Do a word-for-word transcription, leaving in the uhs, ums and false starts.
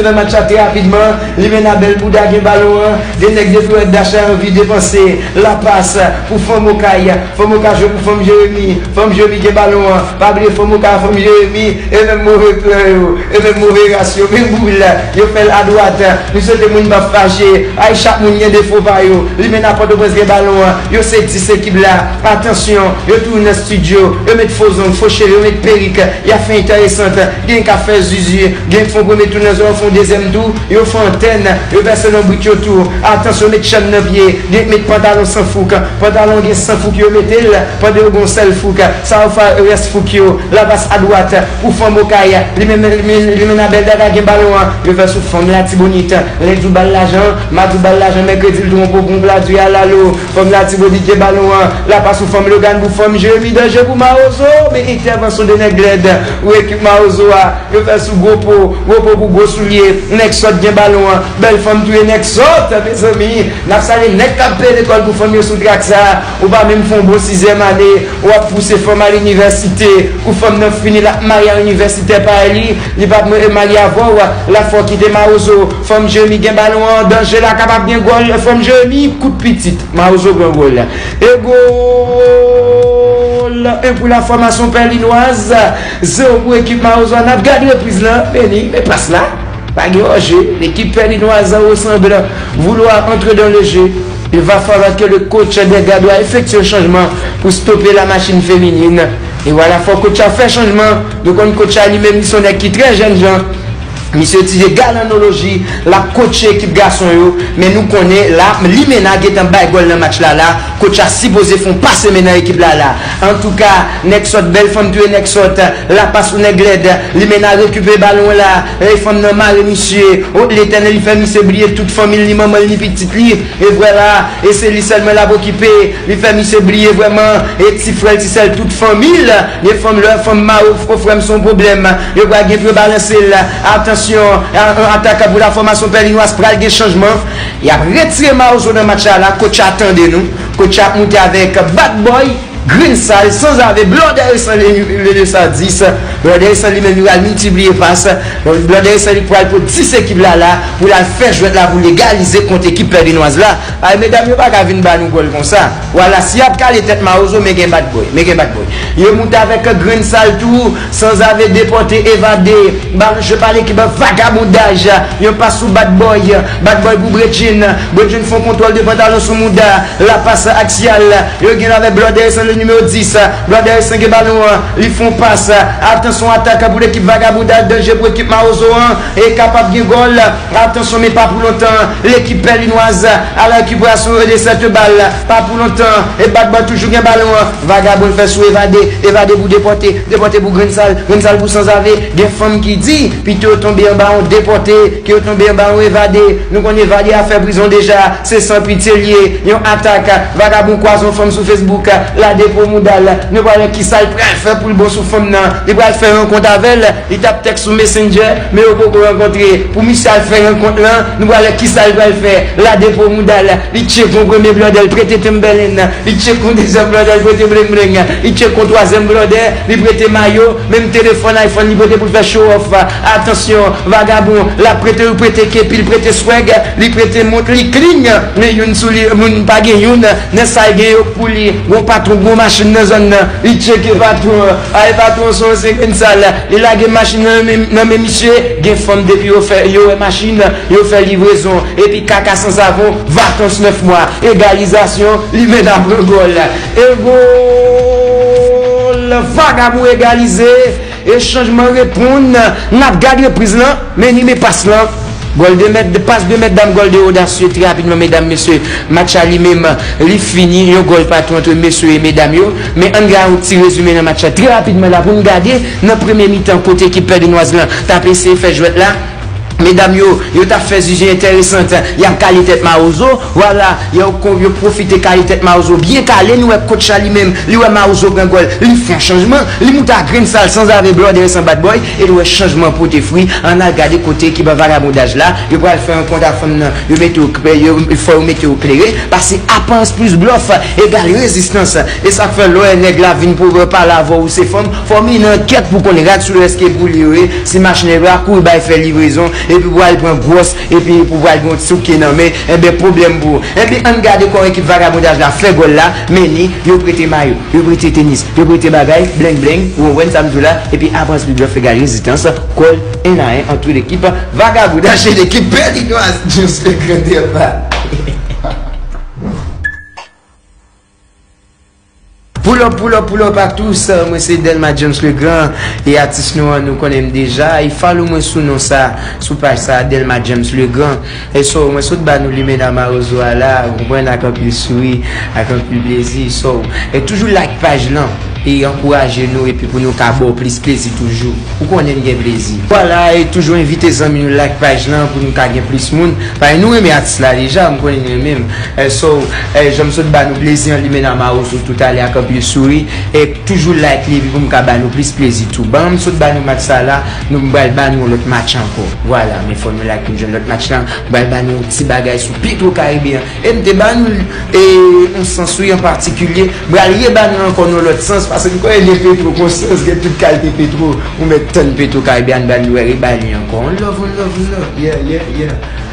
nan match la trè rapidman. Limena bèl bouda gen balon an. Gen nèg de Florèt Dacha anvi depanse. Lapas pou fanm Okay. Fanm Okay jwe pou fanm Jeremi. Fanm Jeremi gen balon an. Pa bliye fanm Okay, fanm Jeremi. E menm move plan yo. E menm move ras yo. Menm boul. Yo fè l adwat. Nou swete moun p ap fache. Ay, chak moun gen defo pa yo. Limena Pòtoprens gen balon an. Yo se dis ekip la. Atansyon. Yo tounen nan estidyo. Yo met fo zong, fo cheve, yo met perik. Y ap fè enteresan. Gen k ap fè zuzu. Gen k fè yon premye tou nan zòn, fè yon dezyèm tou. Yo fè antèn. Yo vèse lonbrit yo tou. Atansyon, met chèn nan pye. Gen k met pantalon san fouk. Pantalon gen san fouk, yo mete l. Pandan yo gen yon sèl fouk. Sa yo fè rès fouk yo. Lapas adwat pou fanm Okay. Li menm, li menm, Limena bèl dada gen balon an. Yo fè sou fanm Latibonit. Lendi w ba l lajan. Madi w ba l lajan. Mèkredi l twonpe w pou yon pla di alalo. Fanm Latibonit gen balon an. Lapas sou fanm Logan pou fanm Jeremi, danje pou Mawozo. Men entèvansyon de nèg lèd pou ekip Mawozo a. Yo fè sou gwo po. Gwo po pou gwo soulye. Nèg sòt gen balon an. Bèl fanm touye nèg sòt, mezanmi. N ap salye nèg k ap peye lekòl pou fanm yo sou trak sa. Ou pa menm fè yon bon sizyèm ane. W ap pouse fanm al inivèsite. Pou fanm nan fini, l ap marye a inivèsitè pa li. Li p ap marye avè w. L ap fè w kite Mawozo. Fanm Jeremi gen balon an. Danje la, kapab gen gòl. Fanm Jeremi, kout pitit. Mawozo pran gòl. E gòl! En pou la fòmasyon Pèlinwaz. Zewo pou ekip Mawozo a. N ap gade repriz lan. Meni, men pas la. Pa gen hors-jeu. L'équipe pèlinoise ressemble vouloir entrer dans le jeu. Il va falloir que le coach des Gardois effectue un changement pour stopper la machine féminine. E vwala, fò coach la fè chanjman. Nou konn coach la li menm, li se yon nèg ki trè jènjan. Misye itilize galanoloji, l ap kotche ekip gason yo, men nou konnen la, Limena gentan bay gòl nan match la la, coach la sipoze fè yon pase men nan ekip la la. Antouka, nèg sòt, bèl fanm touye nèg sòt, lapas pou nèg lèd, Limena rekipere balon la, e fanm nan mare misye, o Letènèl, li fè misye bliye tout fanmi l, ni manman l, ni pitit li, e vwala, e se li sèlman l ap okipe, li fè misye bliye vrèman, e ti frè l, ti sè l, tout fanmi l, gen fanm lè, fanm mare, o frè m, se yon pwoblèm, yo pral gen pou yo balanse l, atansyon, a- a- atak pou la fòmasyon Pèlinwaz pral gen chanjman, y ap retire Mawozo nan match la, la, coach la tande nou, coach la ap moute avèk Bad Boy, Green Sal, Sanzave, Blòdè Resan, le, le, le sa dis, Blòdè Resan li menm li pral miltipliye pas, Blòdè Resan li pral pran dis ekip la la, pou l al fè jwèt la pou l egalize kont ekip Pèlinwaz la, ay, medam yo pa ka vin ba nou gòl konsa. Vwala, si y ap kale tèt Mawozo, men gen Bad Boy, men gen Bad Boy. Yo moute avèk Grenn Sal tou, Sanzave depòte, evade. Balon jwe pa lekip, vagabondaj. Yon pas sou Bad Boy. Bad Boy pou Bredjin. Bredjin fè yon kontwòl de pantalon sou mouda. La pas aksyal. Yo gen avèk Blòdè Resan, le nimewo dis. Blòdè Resan gen balon an. Li fè yon pas. Atansyon, atak pou lekip vagabondaj. Danje pou ekip Mawozo an. E kapab gen gòl. Atansyon, men pa pou lontan. Lekip Pèlinwaz a la rekiperasyon de sèt bal. Pa pou lontan. E Bad Boy toujou gen balon an. Vagabon fè sou evade. Evade pou depòte. Depòte pou Grenn Sal. Grenn Sal pou Sanzave. Gen fanm ki di, pito yo tonbe anba yon depòte, ke yo tonbe anba yon evade. Nou konn evade a fè prizon deja. Se san pitye l ye. Yon atak. Vagabon kwaze yon fanm sou Facebook. La depo mouda l. Nou pral wè kisa l pral fè pou l bon sou fanm nan. Li pral fè rankont avè l. Li t ap tèks sou Messenger, men yo poko rankontre. Pou misye al fè rankont lan, nou pral wè kisa l pral fè. La depo mouda l, li tcheke yon premye blòdè, l prete Timberland, li tcheke yon dezyèm blòdè, l prete Bling Bling, li tcheke yon twazyèm blòdè, li prete mayo, menm telefòn iPhone li prete pou l fè show off. Atansyon, vagabon, l ap prete, li prete kepi, li prete swag, li prete mont, li clean, men youn sou li, moun pa gen youn, nan sa l gen yo pou li. Gon patwon, gon machin nan zòn nan, li tcheke patwon an, ay patwon se yon se Grenn Sal, li lage machin nan men, nan men misye, gen fanm depi yo fè, yo wè machin, yo fè livrezon, epi kaka san savon, vakans nèf mwa, egalizasyon, Limena pran gòl, e gòl, vagabon egalize, e chanjman reponn, n ap gad repriz lan, men ni men pas lan, gòl de mèt, pas de mèt dam, gòl de odasye, trè rapidman, medam, mesye, match la li menm, li fini, yon gòl patou ant mesye e medam yo, men ann gade yon ti rezime nan match la, trè rapidman la, pou n gade, nan premye mitan, kote ekip Pèlinwaz lan, t ap eseye fè jwèt la, medam yo, yo t ap fè zizi enteresan, y ap kale tèt Mawozo, vwala, yo, yo pwofite kale tèt Mawozo, byen kale, nou wè coach la li menm, li wè Mawozo pran gòl, li fè yon chanjman, li moute a Grenn Sal, Sanzave, Blòdè Resan, Bad Boy, e nou wè chanjman pote fwi, ann al gade kote ekip vagabondaj la, yo pral fè rankont a fanm nan, yo mete yo, yo, fò yo mete yo klere, pase aparans plis blòf egal rezistans, e sa k fè lè w wè nèg la vin pou pale avè w, se fanm, fò w mennen ankèt pou konnen rad sou lè èske pou li yo ye, si machin yo pa kouri bay fè livrezon, Epi pou al pran gwòs, epi pou pral gen yon ti souke nan men, enben pwoblèm pou ou. Enben ann gade kòman ekip Vagabondaj la fè gòl la, men ni, yo prete mayo, yo prete tenis, yo prete bagay, bling bling, ou konprann sa m di w la, epi avans li djòf egal rezistans, gòl en a en ant lekip Vagabondaj e lekip Bèlinois, James Legrand Delma. Pull up, pull up, pull up à tous. Mwen se Delma James Legrand e atis nou an nou konnen m deja. E follow mwen sou non sa, sou paj sa, Delma James Legrand. E so, mwen sot ba nou limena mawozo a la, ou konprann, ak anpil souri, ak anpil plezi. So, e toujou like paj lan e ankouraje nou epi pou nou ka ba w plis plezi toujou. Ou konnen m gen plezi. Vwala, e toujou envite zanmi nou like paj lan pou nou ka gen plis moun. Paske nou renmen atis la deja, m konnen nou renmen m. E so, e jan m sot ba nou plezi an limena mawozo toutalè ak anpil souri. E toujou like li epi pou m ka ba nou plis plezi tou. Ban m sot ba nou match sa la, nou m pral ba nou yon lòt match ankò. Vwala, men fò nou like pou n jwenn lòt match la. M pral ba nou yon ti bagay sou Petro Caribbean. E m te ba nou l, e, yon sans wi an patikilye. M pral reba nou l ankò nan yon lòt sans, paske m konnen lè Petro gon sans, gen tout kalite Petro. Ou mèt tann Petro Caribbean, ba nou reba li ankò. On love, on love, on love. Yeah, yeah, yeah.